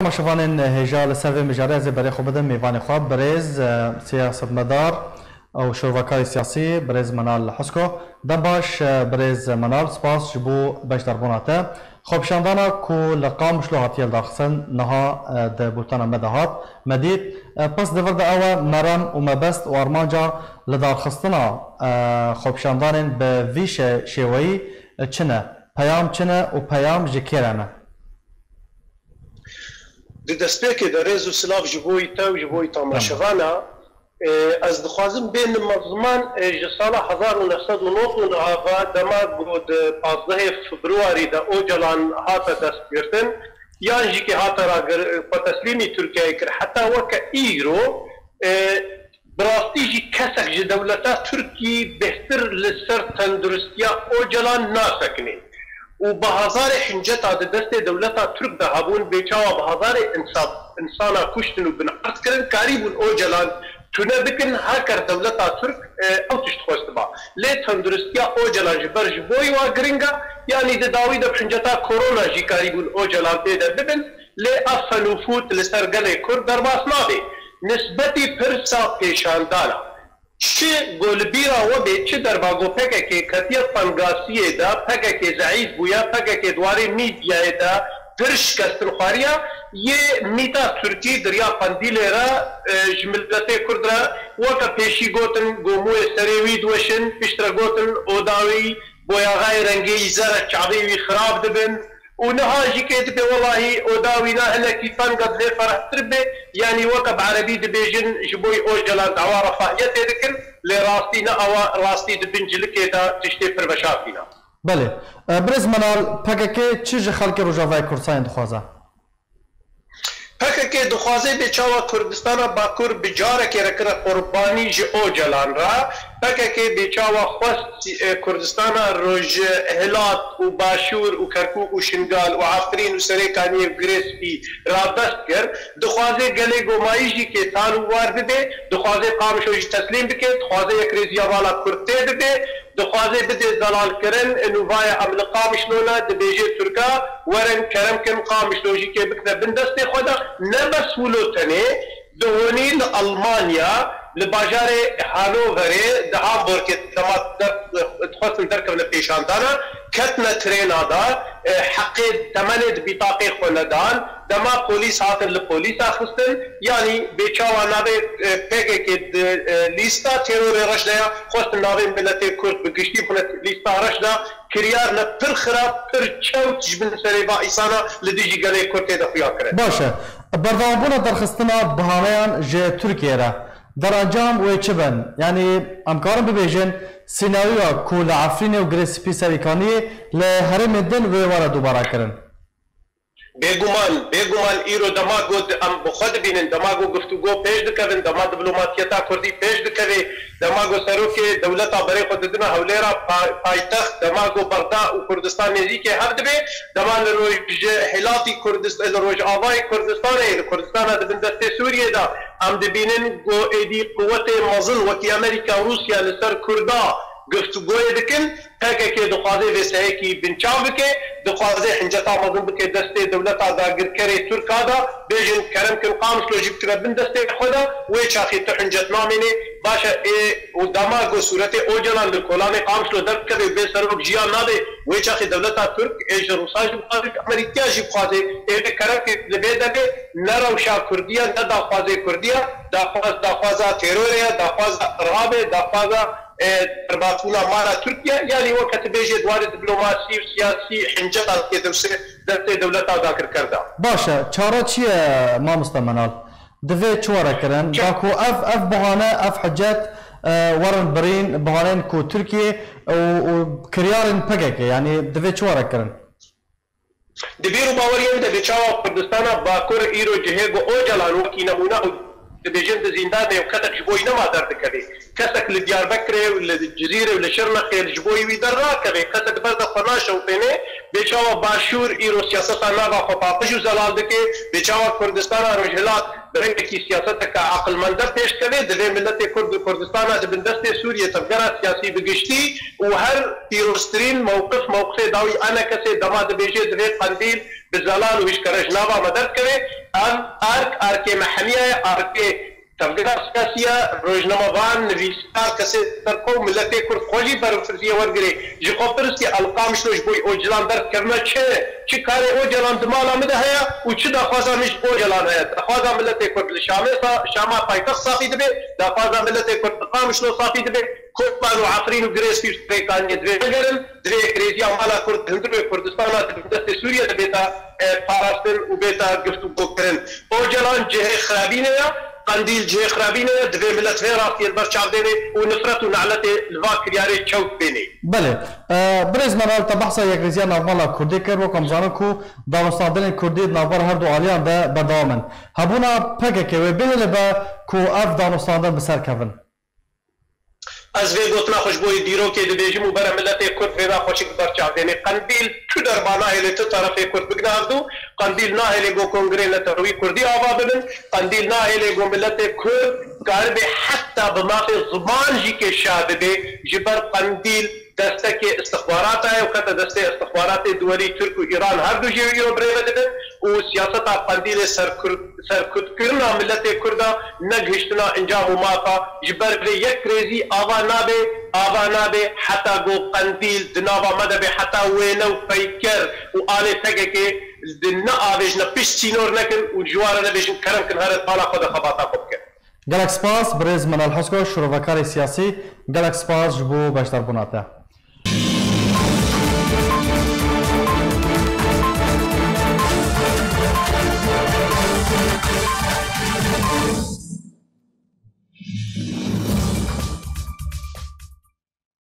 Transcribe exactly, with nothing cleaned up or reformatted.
Temaşevanên hêja, li ser vê mijarê ez ê berê xwe bidim mêvanê xwe, birêz, e, siyasetmedar û şorevakarê siyasî, birêz Menal Husko. Dem baş, e, birêz Menal, spas ji bo beşdarbûna te. Xwepêşandana ku li Qamişlo hatiye lidarxistin, niha, e, di bultena me de hat, me dît. E, pirs di vir de ew e, merem û mebest û armanca lidarxistina, e, xwepêşandanên bi vî şe-, şêweyî, e, çi ne? Peyam çi ne û peyam ji kê re ne? Di destpêkê de rêz û silav ji bo te û ji bo temaşevana. Ê, ez dixwazim bênim ziman, ê, ji sala hezar û neh sed û nod û neh ve dema ku di pazdehê Februarî de Ocalan hate destgirtin, yan jî kê hate ragir-, xwe teslîmî Tirkiyeyê kir, heta weke îro, ê, bi rastî jî kesek ji dewleta Tirkî bêhtir li ser tenduristiya Ocalan nasekinê. Û bi hezarê hinceta di destê dewleta Tirk de hebûn, bê çawa bi hezarê însa-, însana kuştin û binerd kirin, karîbûn Ocalan tune bikin, heker dewleta Tirk, e, ew tişt xwestiba. Lê tenduristiya Ocalan ji ber ji bo wa giring e, yanî di dawî de bi hinceta korona jî karîbûn Ocalan tê de bibin, lê ev felûfût li ser gelê Kurd derbas nabe. Nisbetî pirsa pêşandana, çi ku li bîra we bê, çi derba ku P K K ketiye tengasiyê de, P K K zeîf bûye, P K K di warê mîdyayê de pir şikestin xwariye, yê mîta Tirkî di riya qendîlê re, e, ji miletê Kurd re weke pêşî gotin, ku mûyê serê wî diweşin, piştre gotin, oda wî boyaxayê rengê wî zer e, çavê wî xirab dibin. Û niha jî kê dibê, welahî oda wîna hinekî teng e, divê ferehtir bê, yanî weke bi erebî dibêjin, ji bo Ocalan dawa refahiyetê dikin, lê rastî ne ew e, rastî di bin cilikê de tiştê pir veşartî ne. Belê. E, Birêz Menal, P K K çi ji xelkê Rojavayê Kurdistanê dixwaze? P K K dixwaze bê çawa Kurdistana Bakur bi carekê re kire qurbanî ji Ocalan re. P K K bê çawa xwest, e, Kurdistana Rojhilat û Başûr û Kerkûk û Şingal û Efrîn û Serê Kaniyê û Girê Spî radest kir. Dixwaze gelê gomayî jî kê tal û war bibe. Dixwaze Qamişlo jî teslîm bike. Dixwaze yekrêziya vala Kurd tê bibe. Dixwaze bide zelalkirin, nûvaye em li Qamişlo ne, dibêje Tirka, werin kerem kin Qamişlo jî kê bikine bin destê xwe de. Ne bes wilo tenê, di honî li Almanya, li bajarê Hanoverê, di Hamburgê dema der-, dixwestin derkevine pêşandana, ketine trêna de, e, heqê temenê di bîtaqê xwe nedan, dema polîs hatin li polîsa xistin, yanî bê çawa navê, e, P K K di, e, lîsta terorê reş de ya, xwestin navê miletê Kurd bi giştî bixine lîsta reş de, kiryar ne pir xirab, pir çewt ji bin serê va îsana li dijî gelê Kurd tê de xuya kirin. Baş e. Berdewambûna derxistina bihaneyan ji Tirkiyê re. Derencam wê çi bin? Yanî em karin bibêjin, sînaryoya ku li Efrînê û Girê Spî Serê Kaniyê li herêmên din wê were dubara kirin? Bêguman, bêguman îro dema ku em bi xwe dibînin, dema ku guftûgo pêş dikevin, dema diplomasiyeta kurdî pêş dikeve, dema ku serokê dewleta berê xwe didine Hewlêra pa-, paytext, dema ku Bexda û Kurdistan nêzîkê hev dibe, dema li rojhilatî Kurdist-, li rojavayê Kurdistanê, li Kurdistana di bin destê Sûriyê de em dibînin ku êdî quwetê mezin wekî Amerîka û Rûsya li ser Kurda guftûgoyê dikin. P K K dixwaze vê sehekî binçav bike, dixwaze hinceta mezin bike destê dewleta dagirkerê Tirka de, bêjin kerem kin Qamişlo jî bikire bin destê xwe de, wê çaxê tu hincet namênê. Baş e, ê û dema ku sûretê Ocalan li kolanê Qamişlo derkeve û bê serok jiyan nabe, wê çaxê dewleta Tirk ê ji Rûsa jî bixwaze, ji Amerîkaya jî bixwaze, ê vê kerem ke li vê demê ne rewşa Kurdî ye, ne daxwazê Kurdî ye, daxwaz, daxwaza terorê ye, daxwaza irhabê, daxwaza e, berbatbûna mala Tirkiye, yanî weke tu bêjê di warê diplomasî û siyasî hinceta dike dewse-, destê dewleta dagirker de. Baş e, çare çi ye mamoste Menal? Divê çi were kirin? Ça- Da ku ev, ev buhane, ev hicet, e, werin birîn, buhaneyên ku Tirkiye û, û kiryarên P K K, yanî divê çi were kirin? Di bîr û baweriyê min de bê çawa Kurdistana Bakur îro cihê ku Ocalan wekî nemûne û dibêjin di zîndanê û kesek ji bo wî nema derdikeve. Kesek li Diyarbekirê û li Cizîrê û li Şirnexê ji bo wî dernakeve. Kesek ber de xwe naşewitêne. Bê çawa Başûr îro siyaseta nava xwe paqij û zelal dike. Bê çawa Kurdistana Rojhilat bi rengekî siyaseteke aqilmende pêş dikeve. Divê miletê Kurd li Kurdistana di bin destê Sûriyê tevgera siyasî bi giştî û her pîroztirîn mewqif, mewqifê dawî enekesê dema dibêje divê qendîl bi zelal û hişkere ji nava me derdikeve. Arkê me hemiya ye, arkê tevgera siyasî ye, rojnamevan, nivîskar, kesê serxwe û miletê Kurd xwe jî berfirziye wergirê. Ji xwe pirs ke El Qamişlo ji bo Ocalan derdikevine çi? Çi karê Ocalan di mala min de heye û çi daxwaza min ji Ocalan heye? Daxwaza miletê Kurd li Şamê sa-, Şama paytext safî dibe, daxwaza miletê Kurd li Qamişlo safî dibe. Kotman û Efrîn û Girê Spî ji rêkaniyê divê vegerin, divê krêziya mala Kurd di hundirê Kurdistana di bin destê Sûriye de bêta, e, parastin û bêta giftûgokirin. Ocalan cihê xirabînê ye, Qendîl cihê xirabînê ye, divê milet vê rastiyê li ber çav dênê û nifret û neletê li va kiryarê çewt bênê. Belê. E, birêz Meral, te behsa yekrêziya navmala Kurdê kir, wek em zanin ku danûstandinên Kurdî di navbera her du aliyan de berdewam in. Hebûna P K K wê bihêle be ku ev danûstandin bi ser kevin? Ez vê gotina xwe ji bo dîrokê dibêjim û bere miletê Kurd vêna xweşik bi ber çav dênê. Qendîl tu derba nahêlê tu terefê Kurd bigine hevdû. Qendîl nahêlê ku kongrê netewî Kurdî ava bibin. Qendîl nahêlê ku miletê Kurd karibe heta bi mafê ziman jî kêşa bibe. Ji ber Qendîl destekê istixbarata ye û kete destê istixbaratê duwerî Tirk û Îran her du jî îro birêve dibin û siyaseta Qendîlê serkur-, serkutkirina miletê Kurda negihiştina encam û mafa. Ji ber vê yek rêzî ava nabe, ava nabe heta ku Qendîl di nava me de be, heta wêne û peyker û alê P K K di neavêjine pişt sînor nekin û ji wan re nebêjin kerem kin here di mala xwe de xebata xwe bikin. Gelek spas, birêz Menal Hesko, şirovekarê siyasî, gelek spas ji bo beşdarbûna te.